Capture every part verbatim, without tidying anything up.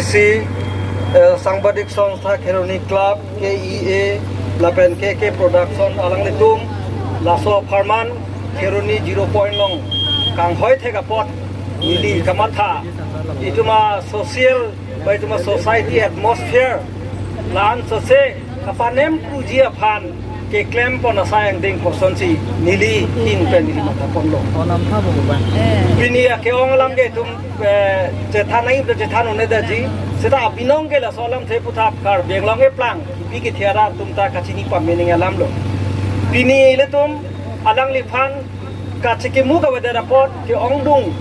Si, eh, Sangbadik Songstha Kheroni Club, K E A, lapen K K Production alanglitum, laso apharman Kheroni Zero Point along kanghoi thek apot neli kamatha, itum a-social, ba itum a-society atmosphere la-an sose kapanem puji aphan keklem pon asai angdeng kosonsi neli ahin pen neli matha ponlo. Onam tha bo ba. Pini ake-ong alam ke itum, eh, chethan nai, chethan un-e daji. Seta abinong ke laso alamthe aputhak Karbi Anglong eplang kipi kethe arat atum ta kachini pame ning alam lo. Pini ilitum alangliphan kachekimo kavedet apot ke-ongdung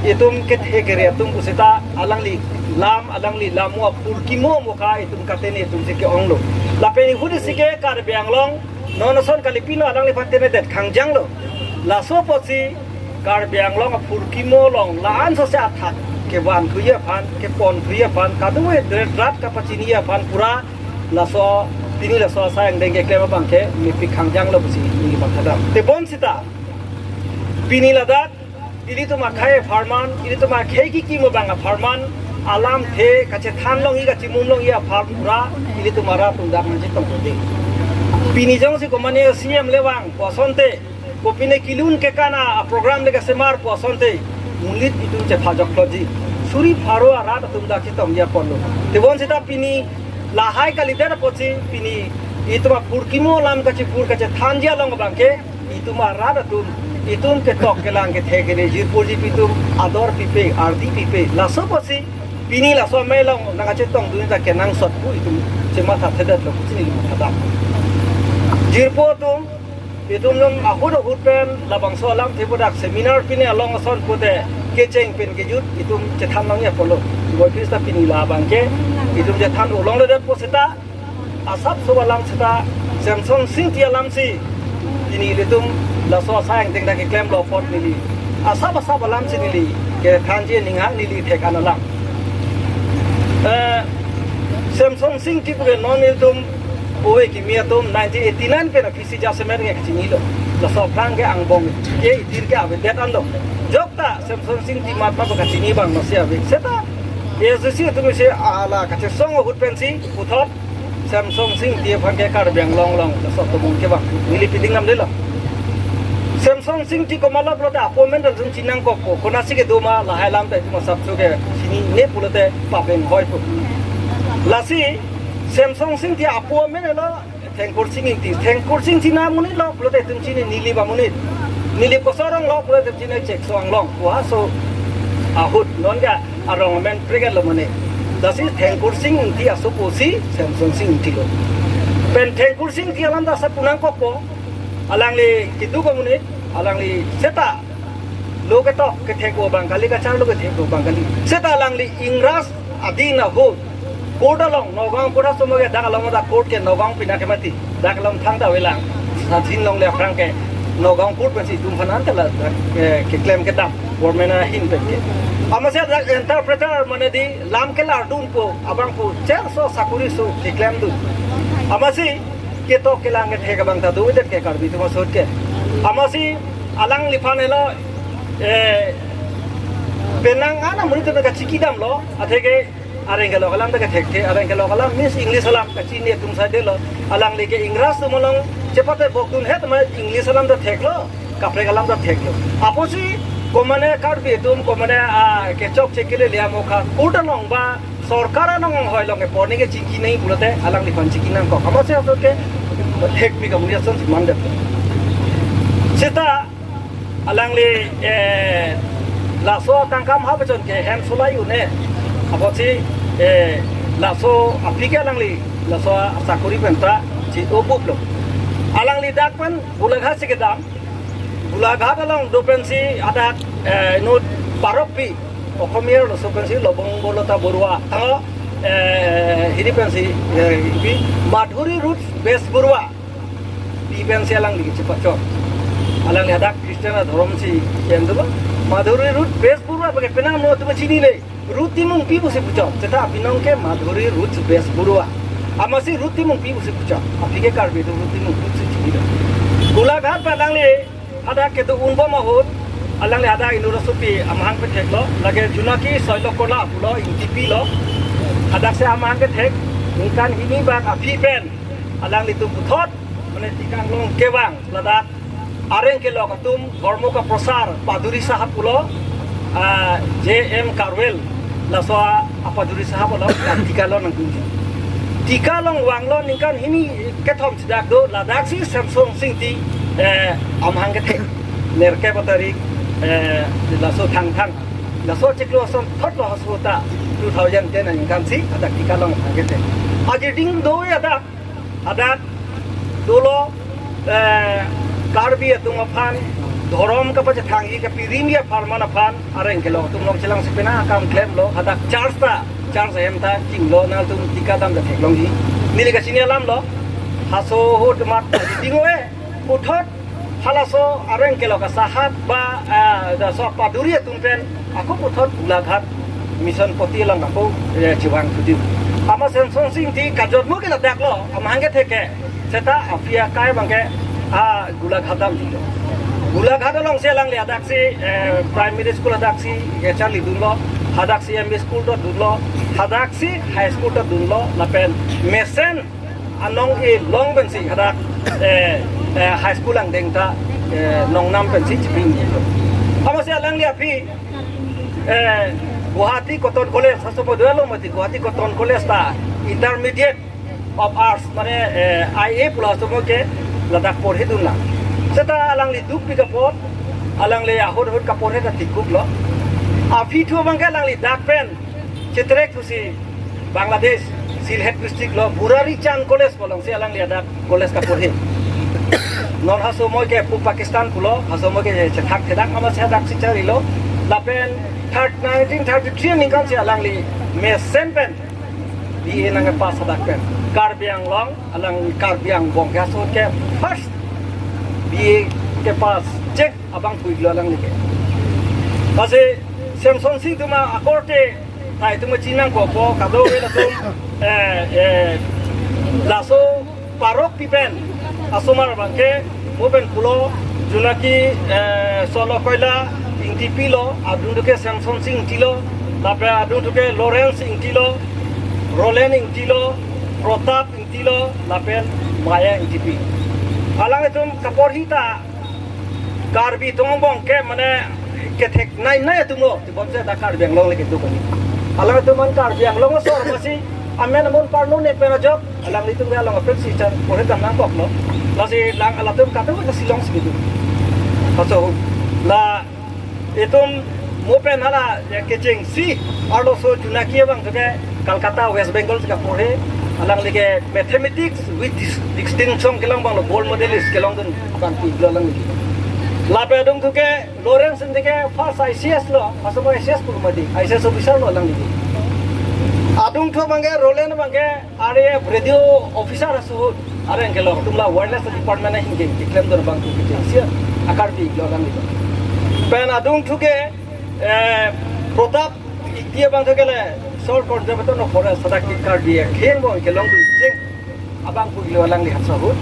itum kethe kere atum pusita alangli lam, alangli lam mo apurkimo mo ka itum katene atum si ke-onglo. Lapen ihudi si ke Karbi Anglong non ason kalipi no alangliphan tenedet khangjang lo. Laso apotsi Karbi Anglong apurkimo along la-an sose athak kevan thuji aphan, kepon thuji aphan, kadokave dret rat kapachini aphan pura laso, pini laso asai angdeng keklem abang ke mepik khangjang lo pusi neli matha dam. Tebonsita pini ladak ilitum akhei apharman, ilitum akhei kikimo abang apharman, alamthe kachethan longji, kachimum longji aphan pura ilitum arat atum dak nangchetong dei. Pini jongsi komane C M le vang pu asonte, kopine kelun kekan a-program le kasemar pu asonte, monit itum chephajok phlotji. Suri pharo arat atum dak chetongji apotlo. Tebonsita pini lahai kalidet apotsi pini itum apurkimo alam kachipur kachethanji along abang ke itum arat atum, itum ketok kelang kethe kere jirpo jirpi atum ador pipe, ardi pipe. Laso apotsi pini laso amei along nangkachetongdun ta kenangsot pu itum chematha thedetlo pusi neli matha dam. Jirpo atum, itum non ahut ahut pen labangso alamthe pu dak seminar pine along ason pute kecheng pen kejut itum chethan longji apotlo. Boi Krista pini labang ke itum chethan ulong ledet pusita asapso alam seta Semsonsing Ingti alamsi pini ilitum laso asai angdeng dak keklemlo apot neli asap asap alamsi neli kethanji, ninghang neli thek-an alam. Eh, Semsonsing Ingti puke non ilitum ove kimi atum nineteen eighty-nine pen aphi si jasemet nge kachinilo. Laso aphrang ke angbong ke itin ke avedet anlo. Jokta Semsonsing Ingti mat ma kachini abang masi ave. Seta A S D C atum isi ala kachesong ahut pensi puthot Semsonsing Ingti aphan ke Karbi Anglong along laso atum ke bang neli piding namdelo. Semsonsing Ingti komatlo pulote apo amen ta itum chiningkokpo, konatsi kedo ma lahai alam ta itum asapso ke chinine pulote pabenghoi po. Lasi Semsonsing Ingti apo amen lo Thengkursing Ingti. Thengkursing Ingti na monit lo pulote itum chini, Nilip amonit. Nilip koson arong lo pulote itum chini, Chekso Anglong. Pu aso ahut non ke arong amen preketlo mane. Lasi Thengkursing Ingti asopo si Semsonsing Ingti lo. Pen Thengkursing Ingti alam ta asap pu nangkokpo. Alangli keduk amonit, alangli seta lo ketok kethek abang kali, kacharlo kethek abang kali. Seta alangli Ingras adin ahut court along, Nagaon court asomar ke dak along, dak court ke Nagaon pina ke mati. Dak along thangta avelang. Sachin Longle aphrang ke Nagaon court pensi itum aphan ante la, eh, keklem kedam government ahin pen ke. Amatsi dak interpreter mane dei lam kelardunpo abang pu cherso sakuri su keklemdun. Amatsi ketok kelang kethek abang ta dodet ke Karbi atum asot ke. Amatsi alangliphan helo, eh, penang ana muri tu kachiki damlo, atheke areng kelok alam ta kethekthe, areng kelok alam means English alam kachini atum saidelo, alangli ke Ingras atum along chepate bokdun het ma English alam ta theklo, kaprek alam ta theklo. Apotsi komane Karbi atum, komane, ah, kechokche kelele amo ka court along ba sorkar anong anghoi along ke porni ke chiki nai pulote alangliphan chiki nangkok. Amatsi aso ke thekpi kamuni ason si mandetlo. Seta alangli, eh, laso atangka mahapachon ke hem solai un-e. Apotsi, eh, laso aphi ke alangli laso asakuri penta chi-obuplo. Alangli dak pen Golaghat si kedam. Golaghat along do pensi adak, eh, inut parokpi, Okhomia laso pensi Lobongbolo ta Borua. Tanglo, eh, hiri pensi, eh, ipi, Madhuri Roots Bes Borua pi pensi alangli kechepachor. Alangli hadak Christian adhorom si ken do ba. Madhuri Roots Bes Borua bagi penang no tu chinine. Ruth Timungpi pusi puchot, seta abinong ke Madhuri Roots Bes Borua. Amatsi Ruth Timungpi pusi puchot. Aphi ke Karbi atum Ruth Timungpi pusi chini do. Golaghat pen alangli hadak kedo unbom ahut, alangli hadak inut asopi amahang petheklo, lake Junaki Soilok Kola pulo, Ingtipi lo. Hadaksi amahang kethek, ningkan hini bak aphi pen alanglitum puthot, mane Tikalong kevang ladak areng kelok atum dhormo kaprosar paduri sahab pulo, ah, J M Karwel, laso apaduri sahab pulo, Tikalong nangkunji. Tikalong vanglo ningkan hini kethom sidak do, ladaksi Semsonsing Ingti, eh, amahang kethek. Nerkep tarik, eh, laso Thangthang. Laso chiklo asonthotlo haso ta two thousand ten aningkansi hadak Tikalong amahang kethek. Ajir ding do ya dak, hadak dolo, eh, Karbi atum aphan dhorom kapachethangji kapirimji apharman aphan areng kelok atum along chelang si penang akam klemlo, hadak church ta, church ahem ta chinglo, nangtum Tika damda theklongji. Neli kachini alamlo, haso ahut mat ding ave, puthot halaso areng kelok asahab ba, ah, laso paduri atum pen ako puthot Golaghat Mission Poti along ako, eh, chevang thudim. Amat Semsonsing Ingti kajotmo ke ladaklo, amahang kethek ke. Seta aphi akai abangke, ah, Golaghat damtilo. Golaghat alongsi alangli hadaksi, eh, primary school hadaksi kacharlidunlo, hadaksi M E school ta dunlo, hadaksi high school ta dunlo, lapen mesen anong-e long pensi hadak, eh, eh, high school angdeng ta, eh, nongnam pensi chipin. Amatsi alangli aphi, eh, Guwahati Cotton College, haso mo duelo mati Guwahati Cotton College ta Intermediate of Arts, mane, eh, I A pulo haso mo ke ladak porhidunlang. Seta alangli dukpik apot, alangli ahut ahut kaporhe ta tikuklo. Aphi thu abangke alangli dak pen chetrek thusi Bangladesh, Sylhet district lo, Burari Chand College pu alongsi alangli hadak college kaporhe. Non haso mo ke pu Pakistan pulo, haso mo ke chethak thedang amatsi hadaksi charlilo. Lapen third, nineteen thirty-three aningkansi alangli mesen pen B A nangkepass hadak pen. Karbi Anglong, alang Karbi angbong ke aso ke first B A kepass chek abang puilo alangli ke. Lasi Semsonsing Ingti ma akorte, tai atum chinang kopo, kadokave latum, eh, eh, laso parok pi pen asomar abangke, mo pen pulo, Junaki, eh, Solo Koila Ingtipi lo, adung thuke Semsonsing Ingti lo, lapen adung thuke Lawrence Ingti lo, Roland Ingti lo, Pratap Ingti lo, lapen Maya Ingtipi. Alanglitum kaporhi ta Karbi atum angbong ke mane kethek nai nai atumlo, tebonsi ta Karbi Anglong le kedo kami. Alanglitum an Karbi Anglong asor amatsi amen amun parno ne pen ajok, alanglitum ke along apek si chan porhe dam nangkoklo. Lasi lang alatum katu ke Shillong si kedo. Paso la itum mo pen hala ya kechengsi arloso Junaki abang thuke Calcutta, West Bengal si kaporhe, alangli ke mathematics with dis-, distinction kelong abanglo, gold medalist kelongdun abang pulo alangli. Lapen adung thuke Lawrence Ingti ke first I C S lo, first I C S pur mati, I C S officer lo alangli. Adung thu abangke, Roland abangke, R A F radio officer aso ahut, areng kelok atum la wireless department ahin ke keklemdun abang thu kechengsi a-Karbi lo alangli. Pen adung thuke, eh, Pratap Ingti abang thuke le, Salt Conservation of Forest, hadak ke Karbi akhei angbong kelongdun cheng abang pulo alangli haso ahut.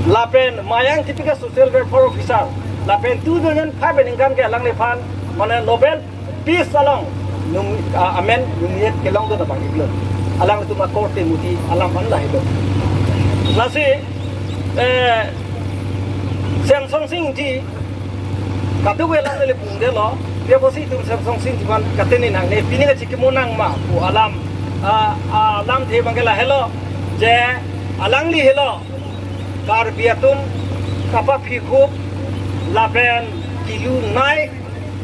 Lapen Maya Ingtipi ke social welfare officer. Lapen two thousand five aningkan ke alangliphan mane Nobel Peace along nom-, ah, amen nominate kelongdun abang iklo. Alanglitum akorte muti alam an lahelo. Lasi, eh, Semsonsing Ingti kadokave alam neli pundelo, dia pusi itum Semsonsing Ingti aphan katene nangne, pini kachikimo nang ma pu alam, ah, ah, alamthe abangke lahelo, je alangli helo Karbi atum kapaphihup lapen kilu nai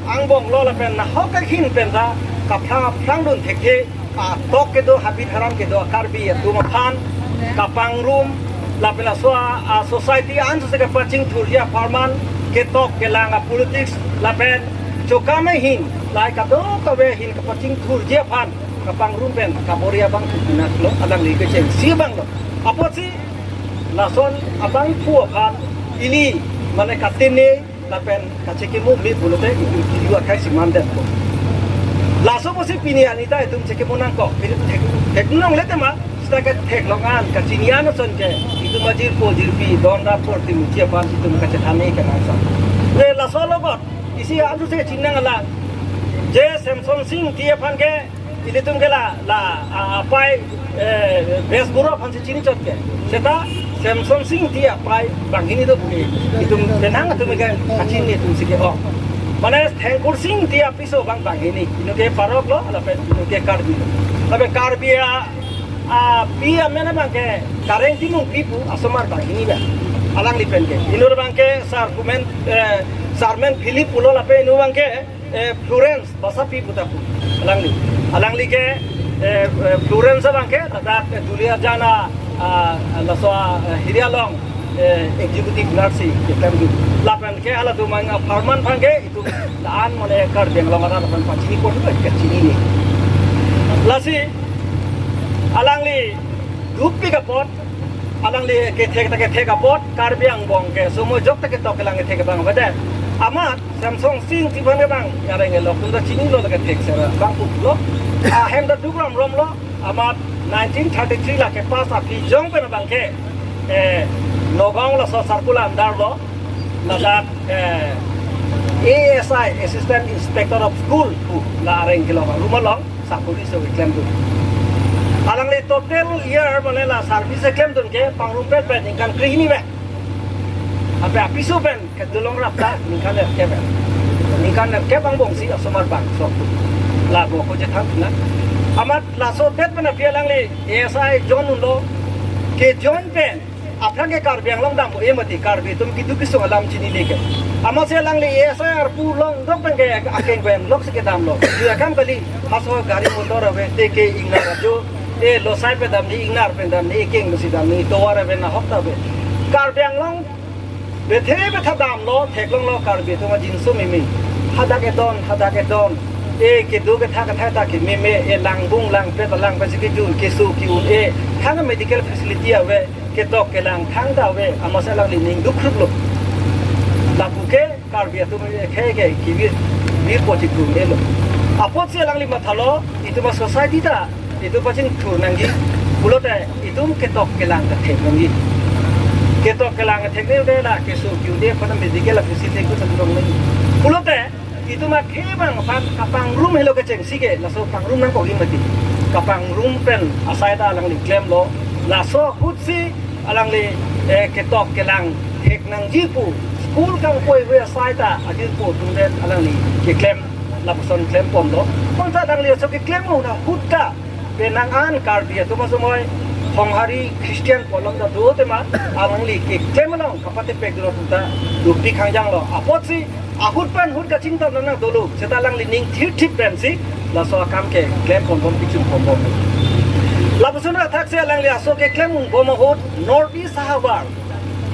angbong lo lapen nahok ahin pen ta kaphrang aphrang dun thekthe, atok kedo, habit haram kedo Karbi atum aphan kapangrum, lapen laso a, a society an sose kapachingthurji apharman, ketok kelang a politics lapen chokam ahin, lahai kadokave ahin kapachingthurji aphan kapangrum pen kabor-i abang thu pinaklo, alangli kechengsi abanglo. Apotsi lason abangphu aphan ili mane katene lapen kachikimo me pulote itum kilu akhei si mandetpo. Laso pusi pini arni ta itum chikimo nangkok. Pini thek, thek nongle tema, seta ke theklong an, kachini an ason ke itum ajirpo jirpi, don rapor timuchi aphan itum kachethan-e kenangsa. Le laso alogot isi ansu se chinang alang, je Semsonsing Ingti aphan ke Ilitum ke la, la, ah, apai, eh, Bes Bura aphansi chini chot ke. Seta Semson Sing Ingti apai banghini do pu ke. Itum penang atum ke kachini atum si ke, oh. Mane Thengkur Sing Ingti apiso abang banghini. Inut ke Parok lo, lapen inut ke Karbi lo. Lapen Karbi a, api amen abang ke Kareng Timungpi pu asomar banghini abang. Alangli pen ke. Inut abang ke Sarkumen, eh, Sarmen Philip pulo lapen inut abang ke eh, Florence Basapi pu ta pu. Alangli. Alangli ke, eh, eh, Florence abang ke, ladak, eh, Duliajan a, ah, laso, eh, area along, eh, executive nurse si keklem dun. Lapen ke hala atum apharman abang ke, itum la-an mane Karbi Anglong arat aphan pachini pon ke chinine. Lasi, alangli dopik apot, alangli kethek ta kethek apot, Karbi angbong ke, somo jok ta ketok kelang kethek abang, bade. Amat, Semson Sing Ingti aphan ke abang, areng elok, tu ta chinilo la kethek sera, abang pulo. Ahem ta dukram rom lo, amat nineteen thirty-three la kepass aphi jong pen abang ke, eh, Nagaon laso circle under lo, ladak, eh, A S I, Assistant Inspector of School, pu, la areng kelong, rum along, sakori so keklem dun. Alangli total year mane la service keklem dun ke pangrum pen pen ningkan krehini ave. Ape apiso pen kedolong rap ta ningkan nerkep ave. Ningkan nerkep angbong si asomar bangso. La bo ko chethan na. Amat laso det pen aphi alangli A S I join unlo, kejoin pen aphrang ke Karbi Anglong dam-e mati, Karbi atum keduk kesung alam chinine ke. Amatsi alangli A S I arpu long dok pen ke akeng pen lok si kedamlo. Ju akam kali, halaso gari motor ave, teke ingnar ajo, eh, losai pen damji, ingnar pen damji, ekeng si damji, tovar ave, nahok ta ave. Karbi Anglong bethe betha damlo, theklonglo Karbi atum ajinso meme. Hadak edon, hadak edon. Eh, keduk kethak kethak ta kememe, eh, langbung langpet, langpet si kejun, keso ke-un, eh, thang medical facility ave, ketok kelang thangta ave, amatsi alangli ning dukhruplo. Lapu ke Karbi atum ke ke kevir, vir pochik dun elo. Apotsi alangli mathalo, itum a-society ta, itum pachingthur nangji, pulote itum ketok kelang kethek nangji. Ketok kelang kethek ne ude la keso ke-un de pada medical facility ko satu dong nangji. Pulote itum akhei abang aphan kapangrum helo kechengsi ke, laso pangrum nangkok mati. Kapangrum pen asai ta alangli klemlo, laso ahutsi alangli, eh, ketok kelang thek nangji pu, school kangpoi hui asai ta ajirpo atum pen alangli keklem, lapuson klem ponlo. Bonta alangli laso keklem ahut ta, penang an Karbi atum asomoi, Honghari Christian polom ta do tema, alangli keklem along kapatepek dun atum ta dopik hangjanglo. Apotsi ahut pen ahut kachingthur nang dolo, seta alangli ning thirthip pensi laso akam keklem ponbom, kechun ponbom. Lapuson athaksi alangli laso keklem ungbom ahut North East ahavar,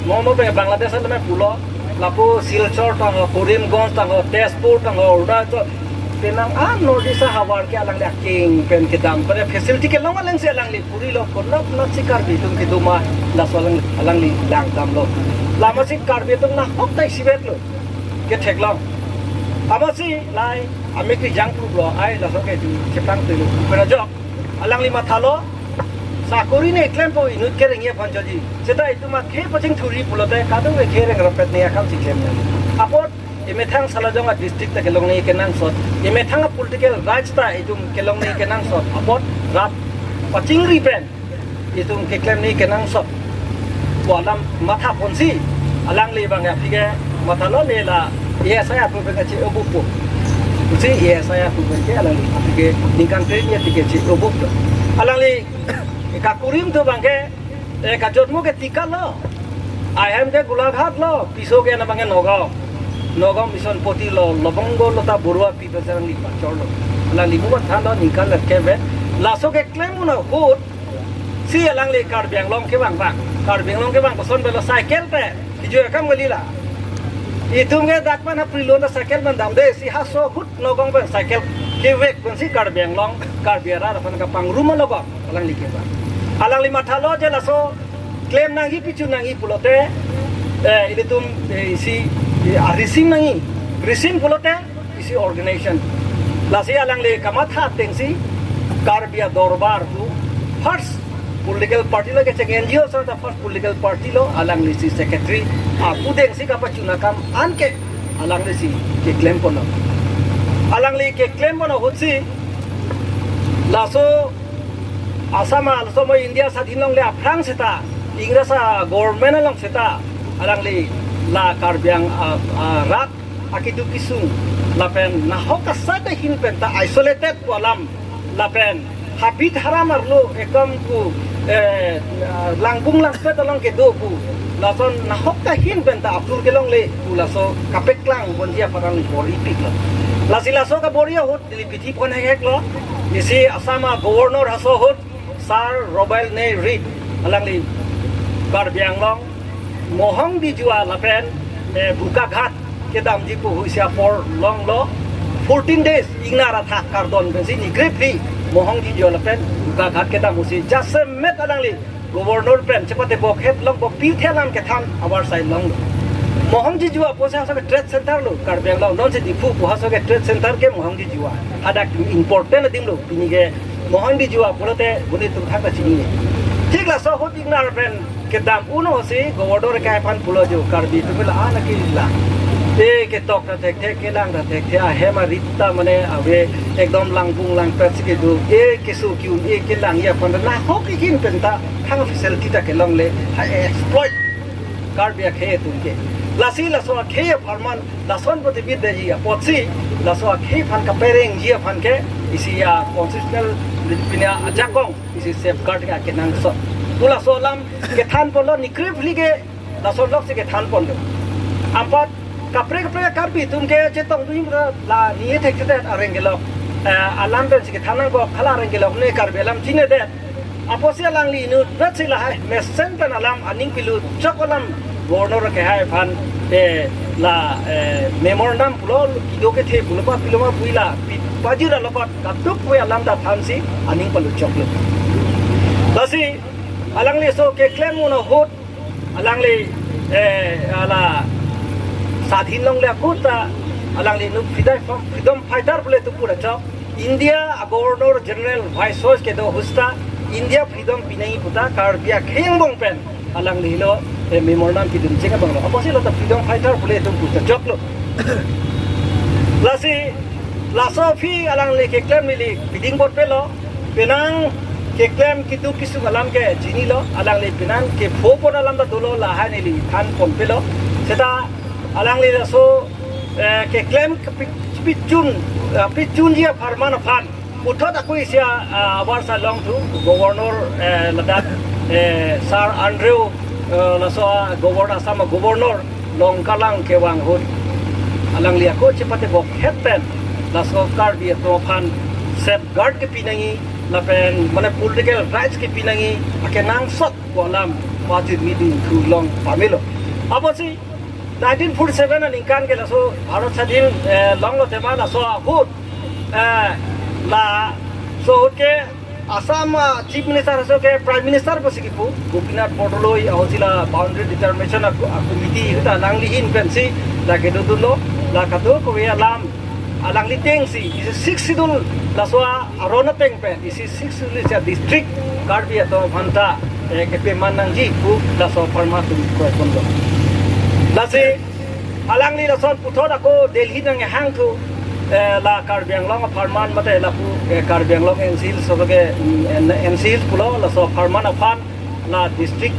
mo mo pen Bangladesh along pulo, lapu Silchar tangho, Karimganj tangho, Tezpur tangho, Arunachal, penang an North East ahavar ke alangli akeng pen kedam, pada facility kelong alangsi alangli purilo, konat natsi Karbi atum kedo ma, laso alang, alangli langdamlo. Lamatsi Karbi atum nahok ta isivet lo ketheklong. Amatsi lahai amekri jangkruplo, ai laso ke ju cheplang tuilo. Pen ajok alangli mathalo, sakori ne klempo inut kerengji aphan choji. Seta itum akhei pachingthurji pulote kadokave kereng rapet ne akam si klem nang. Apot emethang Salajong a-district ta kelong ne kenangsot, emethang a-political rights ta itum kelong ne kenangsot, apot rat pachingri pen itum keklem ne kenangsot pu alam matha ponsi, alangli abang aphi ke mathalo, ne la A S I arpu pen kache-obup po pusi, A S I arpu pen ke alangli aphi ke ningkan krehini aphi ke che-obup lo. Alangli kakurim atum abang ke, eh, kajonmo ke Tikang lo, ahem ke Golaghat lo, piso ke na abang ke Nagaon, Nagaon Mission Poti lo, Lobongo Lota Borua pi pen alangli pachorlo. Alangli mumat thanlo ningkan nerkep ave. Laso keklem un ahut si alangli Karbi Anglong kevang vang, Karbi Anglong kevang koson pen lo, cycle pen kejui akam kali la. Itum ke dak pen ha Prilun ta cycle pen damde, si halaso ahut Nagaon pen cycle kevek pensi Karbi Anglong, Karbi arat aphan kapangrum alogo alangli kevang. Alangli mathalo je laso klem nangji, pichun nangji pulote, eh, ilitum, eh, isi, eh, a-resign nangji, resign pulote isi organization. Lasi alangli kamatha atengsi Karbi a-Dorbar pu first political party lo, kecheng N G O asai ta first political party lo, alangli si secretary apu atengsi kapachun akam anke alangli si keklem ponlo. Alangli keklem pon ahutsi Laso Assam a laso mo India sadhin longle aphrang seta, Ingras a government along seta, alangli la Karbi Ang-, a, a, rat akedo kesung lapen nahok asai ahin penta isolated pu alam lapen habit haram arlo ekdom pu, eh, langbung langpet along kedo pu lason nahok ahin penta atur kelongle pu laso kapeklang ponji aphan bor-ipiklo. Lasi laso kabor-i ahut neli pithi ponhek heklo. Isi Assam a governor haso ahut Sir Robert Naik Reed, alangli Karbi Anglong Mohong Dijua lapen, eh, Bokaghat kedamji pu huisi apor longlo. Fourteen days ingnar athak kardom pensi nikrip hi Mohong Dijua lapen Bokaghat kedam husi jasemet alangli governor pen chepate bokhet long bok pirthe alam kethan avarsai longlo. Mohong Dijua pusi haso ke trade center lo Karbi Anglong, non si Diphu pu haso ke trade center ke Mohong Dijua. Hadak important adim lo pini ke Mohong Dijua pulote buni tum thak ta chini. Thik laso ahut ingnar pen kedam un-e si governor ke aphan pulo jo Karbi atum la ana ke la. E ketok ta thekthe, kelang ta thekthe, ahem arit ta mane ave ekdom langbung langpet si kedo. E keso ke-un-e, kelang-i aphan nahok ahin penta thang facility ta kelongle, ha exploit Karbi akhei atum ke. Lasi laso akhei apharman lason putibit deji apotsi, laso akhei aphan kaperengji aphan ke isi a constitutional pini ajakong isi safeguard ke akenangsot pu laso alam kethan ponlo, nikrip phli ke laso lok si kethan ponlo. Anpat kaprek kaprek Karbi atum ke chetong dun la ni thekthedet areng kelok, eh, alam pensi kethan nangkok, hala areng kelok ne Karbi alam chinedet. Apotsi alangli inutvet si lahai mesen pen alam aning pilu chok alam governor kehai aphan, eh, la, eh, memorandum pulo, kedo kethe pulo, pa pilo ma pu la pi pajir along katuk pu alam ta thansi aning palu choklo. Lasi alangli laso keklem un ahut alangli, eh, ala sadhin longle akut ta alangli inut freedom, freedom fighter pule tu pura chok. India a Governor General Viceroy kedo ahut ta India freedom pinangji puta Karbi akhei angbong pen alanglilo, eh, memorandum pidun cheng abanglo. Apotsi lo ta freedom fighter pule tu puta choklo. Lasi laso aphi alangli keklem neli piding bot pelo, penang keklem kedo kesung alam ke chinilo, alangli penang kepho pon alam ta dolo lahai neli than pon pelo. Seta alangli laso, eh, keklem kepi-, pichun, eh, pichunji apharman aphan puthot ako isi a, ah, avarsai longthu governor, eh, ladak, eh, Sir Andrew, eh, laso a governor, Assam a governor Longkalang kevang ahut alangli ako chepate bokhet pen laso Karbi atum aphan safeguard kepi nangji lapen mane political rights kepi nangji akenangsot pu alam pajirmi dun thu long pamelo. Apotsi nineteen forty-seven aningkan ke laso Bharat Sadhin, eh, longlo tema laso ahut, eh, laso ahut ke Assam, ah, Chief Minister aso ke Prime Minister pusi kipu, Gopinath Bordoloi ahutsi la boundary determination a, a committee ahut alangli ahin pensi la kedo dunlo, la kadokave alam alangli atengsi, isi Sixth Schedule laso a aron ateng pen, isi Sixth Schedule isi a district Karbi atum aphanta, eh, kepeman nangji pu laso apharman atum koi ponlo. Lasi alangli lason puthot ako Delhi nanghangthu, eh, la Karbi Anglong apharman mate lapu, eh, Karbi Anglong N C Hills aso ke, mm, N-, N C Hills pulo laso apharman aphan la district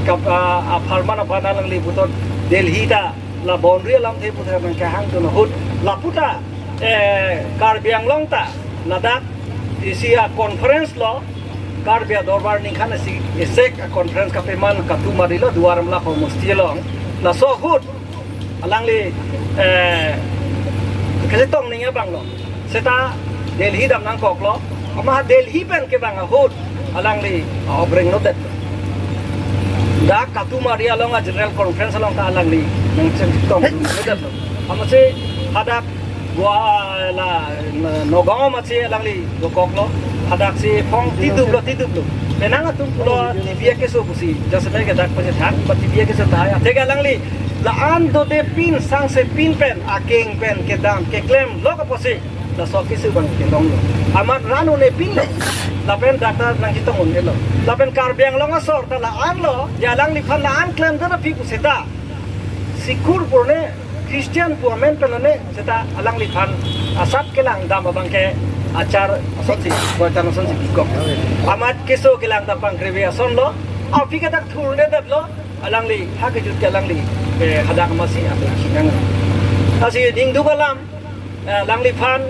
kap-, ah, apharman aphan alangli puthot Delhi ta la boundary alamthe puthot nangkehangdun ahut lapu ta, eh, Karbi Anglong ta ladak isi a conference lo, Karbi a Dorbar ningkan isi isik a conference kapeman Katumari lo, Duar Amla homosti along. Laso ahut alangli, eh, kachetong nangji abanglo. Seta Delhi dam nangkoklo. Amat Delhi pen kevang ahut alangli, ah, obreng nodet. Dak Katumari along a General Conference along ta alangli nangchetong nodet. Amatsi hadak Gua la, na, Nagaon amatsi alangli dokoklo. Hadaksi phong tiduplo, tiduplo. Penang atum pulo T V akeso pusi. Jasemet ke dak pachethang, ba T V akeso tahai. Atheke alangli la-an dodepin, sangsepin pen, akeng pen kedam keklem lok apotsi laso keso abang kelonglo. Amat ran un-epinlo. Lapen dak ta nangchetong un-elo. Lapen Karbi Anglong asor ta la-anlo, ya alangliphan la-an klemdet aphi puseta, Sikhur purne, Christian pu amen pen lone, seta alangliphan asap kelang dam abang ke achar asonsi, achar asonsi bikok. Amat keso kelang ta pangkreve asonlo, aphi ke dak thurne detlo, alangli ha kejut ke alangli, eh, hadak amatsi aphi chinang. Lasi ningduk alam, eh, alangliphan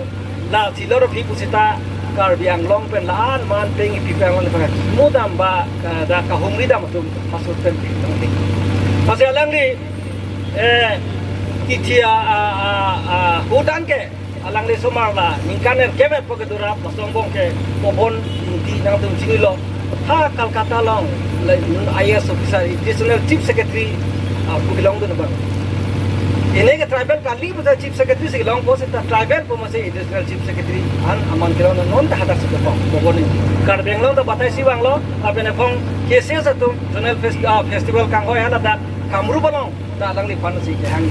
la silor aphi pusita Karbi Anglong pen la-an man peng ipi peng alangliphan kimo dam ba, eh, dak kahumri dam atum pasut pen pi tang ting. Lasi alangli, eh, kithi a, a, a, a, hudan ke alangli somar la ningkan erkep po kedo ra pasong bong ke Pobon Ingti nangtum chinilo. Ha Kolkata along le I A S officer, additional chief secretary, ah, pu kelongdun abang. Ine ke tribal kali puta chief secretary si kelong po seta tribal pu amatsi additional chief secretary an aman kelong non ta hadak si kepong Pobon Ingti. Karbi Anglong ta batai si vanglo, lapen ephong K C S atum zonal fest-, ah, festival kanghoi haladak Kamrup along ta alangliphan si kehang.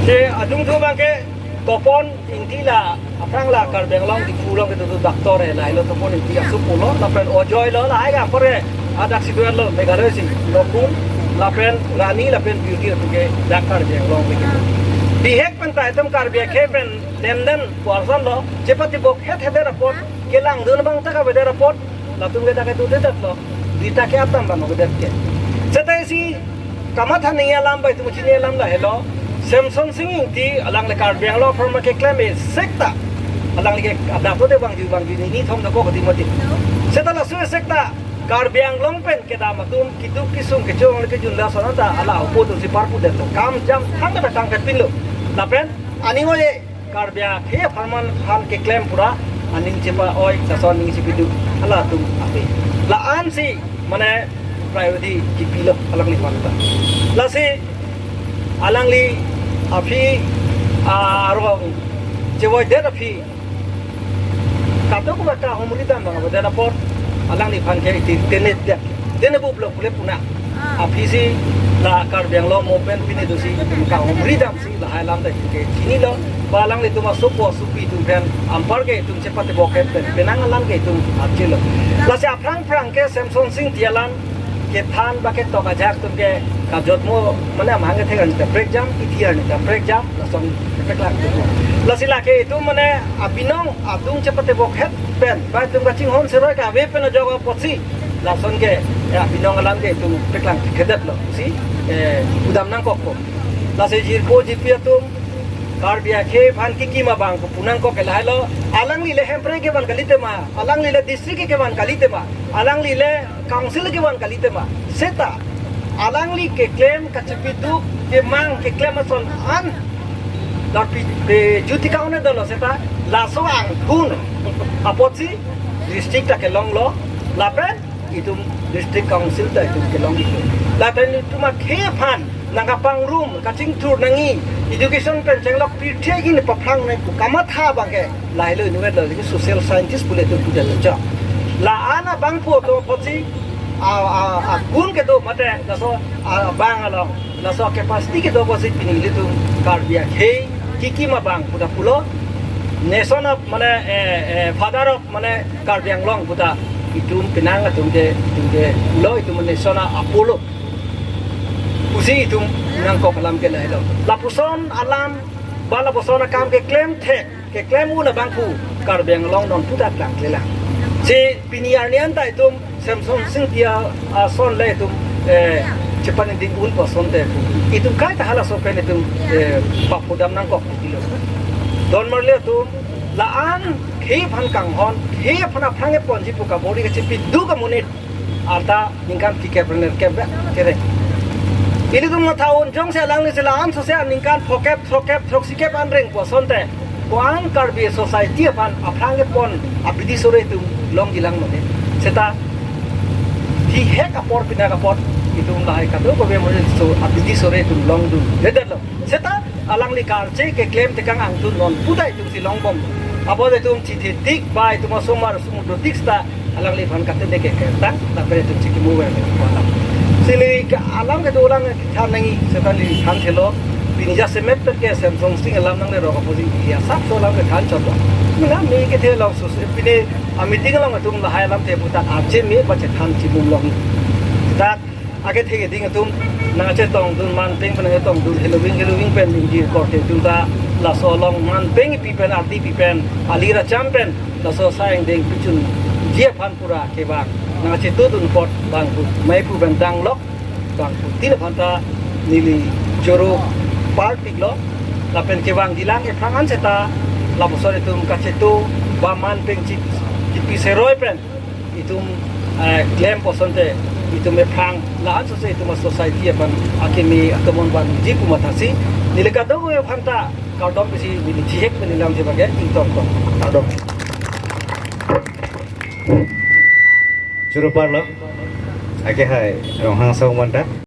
Si adung thu abang ke Pobon Ingti la aphrang la Karbi Anglong Diphu along kedo doctor eh, lahelo Pobon Ingti asopo lo, lapen Ajoy lo, lahai ke apor ke hadak si duan lo, Meghalaya si, Nokung, lapen Rani, lapen Beauty atum ke dak Karbi Anglong ke. Bihek pen ta itum Karbi akhei pen denden puarsan lo, chepatibok het het apot, kelangdun abang ta kavedet apot, latum ke dak kedo dedet lo, dita ke atam ban avedet ke. Seta isi kamatha nangji alam ba itum chini alam lahelo, Semsonsing Ingti alangli Karbi Anglong apharman keklem e sekta, alangli ke adap lo de bangju bangju ni ni thom dako kati mati. Seta laso e sekta Karbi Anglong pen kedam atum keduk kesung kechong kejun lason ta hala upo tu si parpu detlo, kam jam thang kata tang kepinlo. Lapen aning oye Karbi akhei apharman aphan keklem pura aning chepa-oi, lason aning chepiduk halatum ape. La-an si mane priority kipilo alangliphan ta. Lasi alangli aphi, ah, aro chevoidet aphi katok ba kahumri dam abang avedet apot alangliphan ke iti tenet dia. Tenet bu blok pule puna. Aphi si la Karbi Anglong movement pine dosi itum kahumri damsi lahai alam ta itum ke chinilo, ba alanglitum asopo asopi atum pen anpar ke itum chepatibok het pen penang alam ke itum archilo. Lasi aphrang phrang ke Semsonsing Ingti alam kethan ba ketok ajak atum ke kajotmo mane amahang kethek arni ta prekjam, kithi arni ta prekjam, lason peklang. Lasi lake itum mane abinong adung chepatibok het pen ba itum kachinghon seroi kave pen ajok apotsi lason ke, eh, abinong alam ke itum peklang kedetlo si, eh, pudam nangkokpo. Lasi jirpo jirpi atum, Karbi akhei aphan kekim abang pu nangkok ke lahelo, alangli le Hemprek kevan kali tema, alangli le district kevan kali tema, alangli le council kevan kali tema. Seta alangli keklem kachepiduk kemang keklem ason an, lapi, eh, juti kaune dolo seta laso angthun apotsi district ta kelonglo, lapen itum district council ta itum kelong itum. Lapen itum akhei aphan nangkapangrum, kachingthur nangji, education pen chenglok pirthe in paphrang nangji pu kamatha abang ke lahelo inutvet lo, lake social scientist pule itum pudet lo chok. La-an abang pu to apotsi a, a, agun kedo mate laso abang along, laso capacity kedo apotsi pini ilitum Karbi akhei kekim abang pu ta pulo, nation of mane, eh, eh, father of mane Karbi Anglong pu ta itum penang atum ke, itum ke lo itum nation a-Apollo pusi itum nangkok alam ke lahelo. Lapuson alam ba lapuson akam keklem thek, keklem un abang pu Karbi Anglong non pu ta klangklelang. Si pini arni an ta itum Semsonsing Ingti ason le itum, eh, chepaningding un pu asonte itum kaita halaso pen itum, eh, papudam nangkok tilo. Don marli atum, la-an khei aphan kanghon, khei aphan aphrang keponji pu kabor-i kachepiduk amonit arta ningkan phlikep nerkep ba kere. Ilitum matha un jongsi alangli si la-an sose aningkan phokep, throkkep, throksikep an reng pu asonte ko-an Karbi society aphan aphrang kepon abidi sore itum longjilang mane. Seta thihek apor pinak apor itum lahai kadokave mane so abidi sore itum longdun dedetlo. Seta alangli karche keklem tekang angthun non pu ta itum si longbom. Apot itum chithi tik ba itum asomar sumudo tik seta alangliphan katene ke kertang, lapen itum chikimo ver ke kuala. Si neli ke alam kedo alang than nangji seta neli thanthelo, pini jasemet pen ke Semsonsing alam nanglerok apotsi ya asapso alam kethan chotlo. Mena me kethe along sus, pine a-meeting along itum lahai alamthe pu ta arche me ba chethan chibum long. Ta akethe keding atum nangchetongdun, man peng pen nangchetongdun, heloving heloving pen ingjir korte atum ta Laso along man peng pi pen, ardi pi pen, ali racham pen, laso asai angdeng pichunji aphan pura kevang nangchetudun apot bang pu, mei pu pen danglok, bang pu tin aphan ta neli choro party lo, lapen kevangjilang ephrang an seta, lapuson itum kachetu, ba man peng chip, chipi seroi pen, itum, eh, klem pu asonte, itum ephrang, la-an sose itum a-society aphan akimi atomon vanji pu mathasi, neli kadokave aphan ta kardom pisi neli chihek pen neli lam chebak ke ingtong tong. Kardom. Choro parlo. Ake hai, Ronghang Song Manta.